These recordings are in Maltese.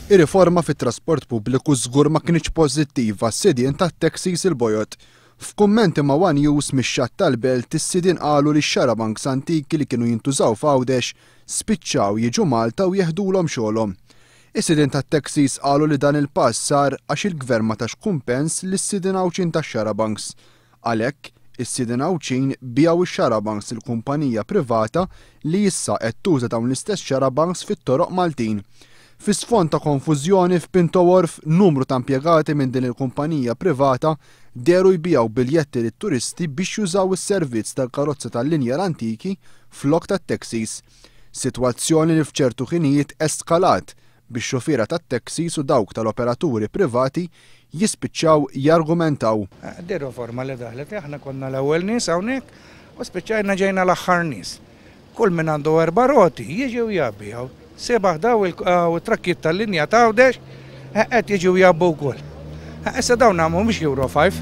Ir-riforma fit-trasport pubbliku żgur ma kinitx pożittiva għas-sidien tat-taxis il-bojod. F'kummenti ma' one News mix-xatt tal-Belt is-sidien qalu li x-xarabanks antiki li kienu jintużaw f'Għawdex spiċċaw jiġu Malta u jeħdulhom xogħolhom. Is-sidien tat-taxis qalu li dan il-pass sar għax il-Gvern ma tax kumpens lis-sidien Għawdxin tax-xarabanks. Għalhekk, is-sidien Għawdxin biegħu x-xarabanks lil kumpanija privata li issa qed tuża dawn l-istess xarabanks fit-toroq Maltin. Fi sfond ta' konfużjoni f'Pinto Wharf, numru ta' impjegati minn din il-kumpanija privata dehru jbigħu biljetti lit-turisti biex jużaw is-servizz tal-karozza tal-linja l-antiki flok tat-taxis. Sitwazzjoni li f'ċertu ħinijiet eskalat bix-xufiera tat-taxis u dawk tal-operaturi privati jispiċċaw jargumentaw. Din riforma li daħlet, aħna konna l-ewwel nies hawnhekk u spiċċajna ġejna l-aħħar nies. Kull min għandu erba' roti jiġi u jgħabbi hawn. Sebaħ daw it-trakkijiet tal-linja t'Għawdex qed jiġu jgħabbu wkoll. Issa dawn mhumiex Euro 5,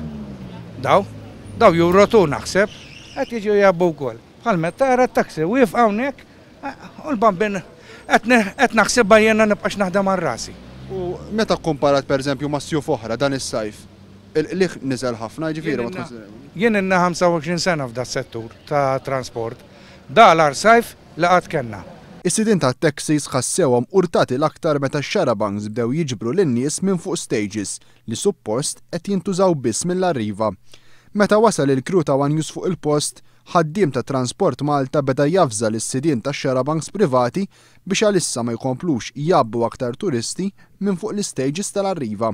daw, daw Euro 2 naħseb, qed jiġu jgħabbu wkoll. Bħal meta tara t-taxi wieqfa hawnhekk U l-bambin qed naħsibha jiena nibqax naħdem għal rasi. U meta kkumparat pereżempju ma' sjuf oħra dan is-sajf, il-qligħ niżel ħafna, jiġifieri ma tkunx. Jien ilni 25 sena f'das-settur ta' transport. Da l-agħar sajf li qatt kellna. Is-sidien tat-taxis ħassewhom urtati l-aktar meta x-xarabanks bdew jiġbru lin-nies minn fuq stages li suppost qed jintużaw biss mill-Arriva. Meta wasal il-crew ta' one News fuq il-post, Ħaddiem ta' Transport Malta beda javża lis-sidien tax-xarabanks privati biex għalissa ma jkomplux jgħabbu aktar turisti minn fuq l-istages tal-Arriva.